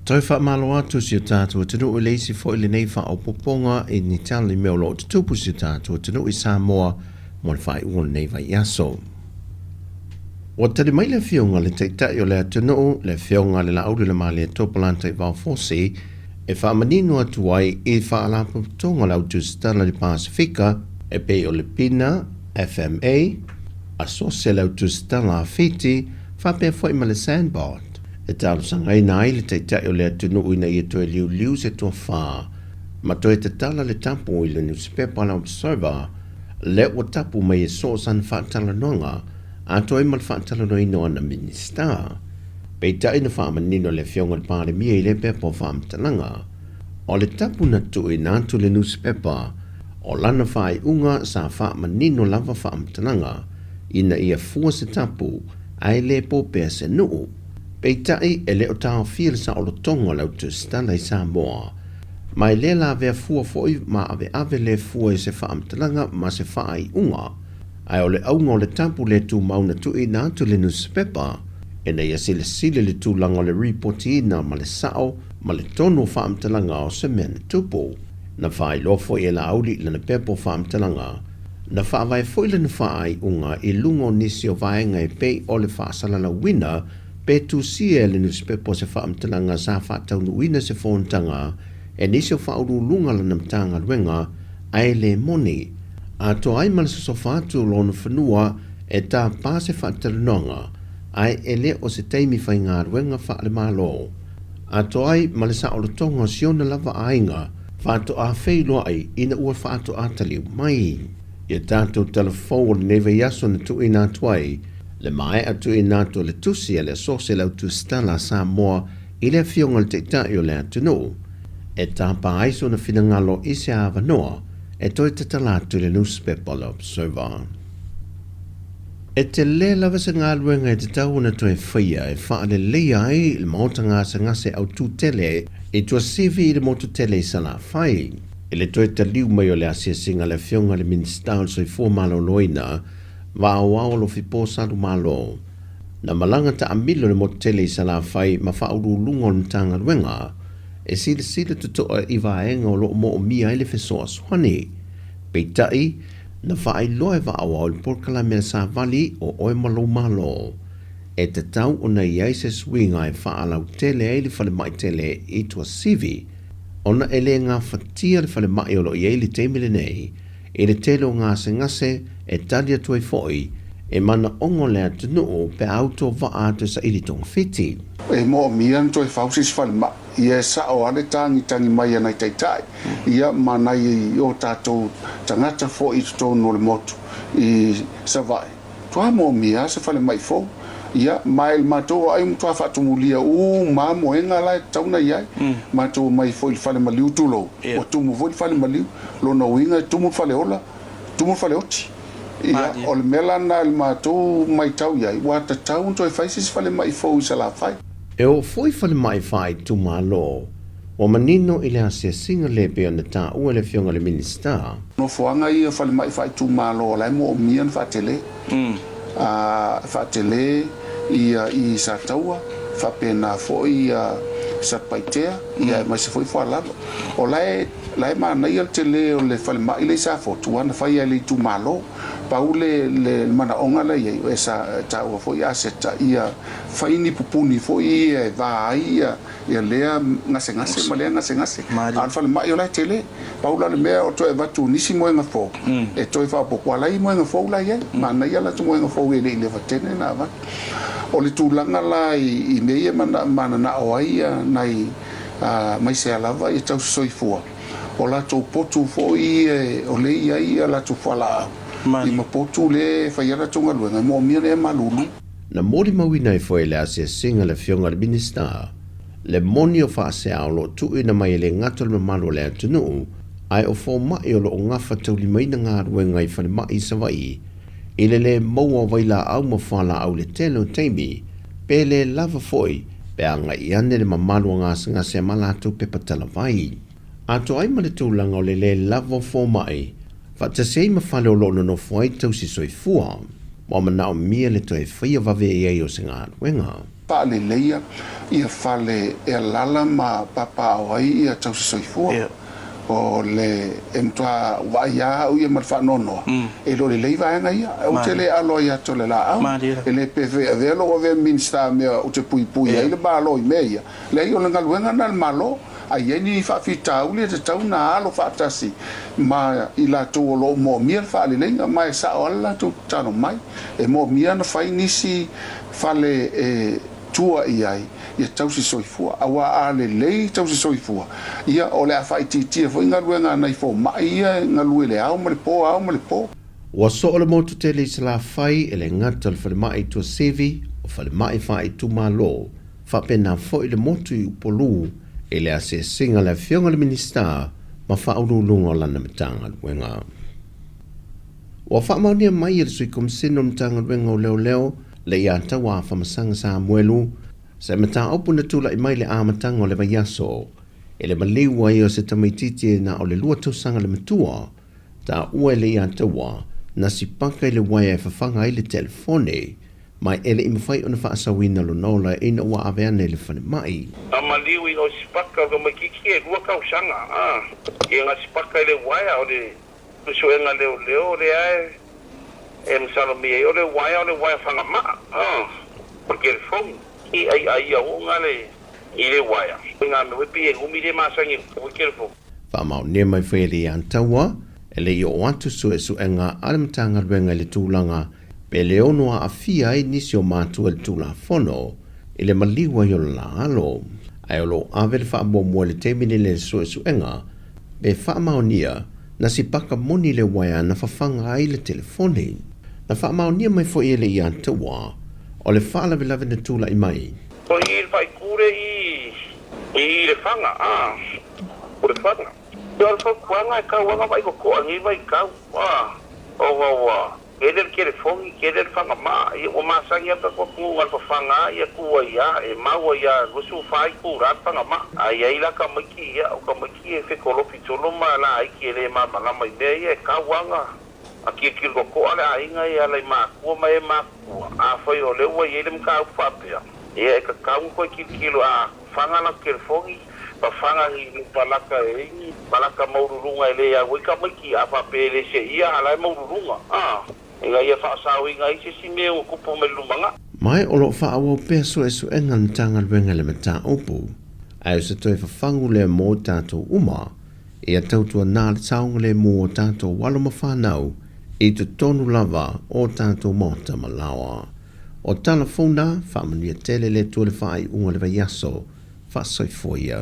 Toe faamalo atu i si o tatou atunuu i le isi foi lenei faaopoopoga i ni tala i mea o lo o tutupu i si o tatou atunuu i Samoa mo le faaiuga o lenei vaiaso. Ua tali mai le Afioga i le Taitai o le atunuu, le Afioga i le Laauli Lemalietoa Polataivao Fosi, e faamanino atu ai i Faalapotopotoga o le Au Tusitala i le Pasefika e pei o le PINA, FMA, Asosi a le Au Tusitala a Fiti faapea foi ma le SANBOD, e talosagaina ai le Taitai o le atunuu ina ia toe liuliu se tofa ma toe tatala le tapu i le nusipepa a le Observer lea ua tapu mai e so o sana faatalanoaga atoa ai ma le faatalanoaina o ana Minisita. Peitai na faamanino le Afioga i le Palemia i lea pepa o faamatalaga, o le tapu na tuuina atu i le nusipepa, o lana faaiuga sa faamanino lava faamatalaga ina ia fua se tapu ae le po pea se nuu. Peitai e le o taofia le saolotoga o le au tusitala i Samoa, ma e le lavea fua foi ma aveave le fua i se faamatalaga ma se faaiuga, ae o le auga o le tapu le tumau na tuuina atu i le nusipepa, ina ia silasila i le tulaga o le ripotiina ma le sao ma le tonu o faamatalaga o se mea na tupu. Na faailoa foi e Laauli i lana pepa o faamatalaga, na faavae foi lana faaiuga i luga o nisi o vaega e pei o le faasalalauina pe tusia e le nusipepa o se faamatalaga sa faataunuuina se fonotaga e nisi o faauluuluga lana Matagaluega ae le moni atoa ai ma le sosofa atu o lona fanua e tapa se faatalanoaga ae e le o se taimi faigaluega faale-Malo atoa ai ma le saolotoga o si ona lava aiga faatoa feiloai ina ua faatoa taliu mai. Ia tatou tala fou o lenei vaiaso na tuuina atu ai le maea tuuina atu o le tusi a le Asosi a le Au Tusitala a Samoa i le Afioga i le Taitai o le atunuu e tapa ai sona finagalo i se avanoa e toe tatala atu i le nusipepa o le Observer. E tele lava se galuega e tatau ona toe faia e faaleleia ai le maota gasegase autū tele i Tuasivi i le motu tele i Salafai. I le toe taliu mai o le asiasiga a le Afioga i le Minisita o le Soifua Maloloina, Vaaoao Alofipo Salumalo, na malaga taamilo i le motu tele i Salafai ma faauluuluga o le Matagaluega e silasila totoa i vaega o lo o moomia ai le fesoasoani. Peitai, na faailoa e Vaaoao i le polokalame a Savali o Oe ma Lou Malo, e tatau ona i ai se suiga e faalautele ai le falemai tele i Tuasivi, ona e le gafatia le falemai o lo o i ai i le taimi lenei i le tele o gasegase e tali atu ai foi e manaoga o le atunuu pe a autovaa atu e saili togafiti. E moomia ona toe fau se isi falemai. Ia e sao lava le tagitagi mai a nai taitai ia ma nai o tatou tagata foi i totonu o le motu i Savaii. Matua moomia lava se falemai fou. Ia, ma i le matou aai ua matua faatumulia uma lava moega la e tatau ona i ai. Matou omai foi i le fale maliu tulou, ua tumu foi le fale maliu. Lona uiga e tumu le fale ola, tumu le fale oti. Ia, o le mea la lena i le matou maitau i ai, ua tatau ona toe fai se isi falemai fou i Salafai. E oo foi falemai faaitumalo, ua manino i le asiasiga le pei ona taua e le Afioga i le Minisita. Nofoaga ia falemai faaitumalo o la e moomia ona faatele. A faatele ia i Sataua, faapena foi ia Satupaitea, ia aemaise foi Foalalo. O la e la e manaia le tele o le falemai lea i Safotu aua na fai lava e le itumalo. Pau le le manaoga la e i ai, e sa taua foi aseta ia fai ni pupuni foi ia e va ai ia ia lea gasegase ma lea gasegase. A o le falemai o la e tele. Pau la le mea o toe avatu nisi moega fou e toe faaopoopo, a la e i ai moega fou la e i ai. Manaia latou moega fou e le i leva tele na avatu. O le tulaga la i mea ia e mananao ai nai aemaise lava ia tausi soifua, o latou potu foi ia o lea e i ai a latou fualaau ma potu lea e fai ai a latou galuega, e moomia ona e malulu. Na molimauina ai foi e le asiasiga a le Afioga i le Minisita le moni o faasea o lo o tuuina mai e le gata o le mamalu o le atunuu, ae o fomai o lo o gafataulimaina galuega i falemai i Savaii i le lē maua o vailaau ma fualaau i le tele o taimi, pe lē lava foi pe agai ane le mamalu o gasegase ma latou pepa talavai. Atoa ai ma le tulaga o le lē lava o fomai, faatasi ai ma fale o lo o nonofo ai tausi soifua, ua manaomia le toe faia vave i ai o se galuega. Faaleleia ia fale e alala ma papaao ai ia tausi soifua. O le e matua vaai lava au ia ma le faanoanoa, e le o lelei vaega ia. Ou te le alo ai atu o le laau. E le pe fai avea lou avea Minisita mea ou te puipui ai le Malo i mea ia. Leai, o le galuega lena a le Malo. A i ai ni faafitauli e tatau ona alo faatasi ma i latou o lo o moomia le faaleleiga, ma e sao lava le latou tatalo mai. E moomia ona fai nisi fale e tua i ai ia tausi soifua, aua a lelei tausi soifua, ia o le a faaitiitia foi galuega a nai fomai ia e galue i le ao ma le po, ao ma le po. Ua soo le motu tele i Salafai e le gata o le falemai i Tuasivi, o falemai faaitumalo, faapena foi le motu i Upolu i le asiasiga a le Afioga i le Minisita ma Faauluuluga o lana Matagaluega. Ua faamaonia mai e le Sui Komisene o le Matagaluega o Leoleo le Ia Taua Afamasaga Samuelu se mataupu na tulai mai i le amataga o le vaiaso i le maliu ai o se tamaitiiti na o le lua tausaga le matua taua e le Ia Taua na sipaka i le uaea e fafaga ai le telefone ma e le i mafai ona faasauina lona ola ina ua ave ane i le falemai. Na maliu ina o sipaka o tamaitiiti e lua tausaga a ia na sipaka i le uaea o le Suesuega leoleo lea e masalomia ai o le uaea o le uaea fagamaa o le telefoni i aiaia oo le i le uaea i nga mea foi pei e numi le masani i telefoni. Faamaonia mai foi e le Ian Taua, e le i oo atu suesuega a le Matagaluega i le tulaga pe le ono aafia ai nisi o matua i le Tulafono i le maliu ai o le la alo. Ae o lo o ave le faamuamua i le taimi nei i le suesuega pe faamaonia na sipaka moni le uaea na fafaga ai le telefoni. Na faamaonia mai foi e le Ian Taua o le faalavelave na tulai mai. O i le faipule i i Lefaga, a, o Lefaga. Ia o le fautuaga e tau ana vaai totoa i lenei vaitau, a, ona ua tele le telefoni, tele le fagamaa, ia ua masani lava le tatou atunuu na o le fafaga lava ia tu ai lava, e mau ai lava 24 itula le fagamaa. A i ai la tamaiti, ia o tamaiti e fetolofi solo ma laiti e le malamalama i mea ia, e tau lava ona tilotilo totoa le aiga e ala i matua ma e matutua. Afai o lea ua i ai le mataupu faapea, ia e tatau ona toe tilotilo a faga latou telefoni, fafaga ni palaka e ai ni palaka maualuluga e le au ai tamaiti, a faapea e le seia a la e maualuluga, a, ina ia faasaoina ai se isi mea ua tupu mai le lumanai. Ma o lo o faaauau pea suesuega a le Matagaluega i le mataupu, ae o se toe fafagu lea mo tatou uma Ia tautuanā le saogalemu o tātou alo ma whānau i totonu lava o tātou maota ma laoa. O tala fou nā, faamanuia tele le Atua i le faaiuga o le vaiaso, faasoifua ia.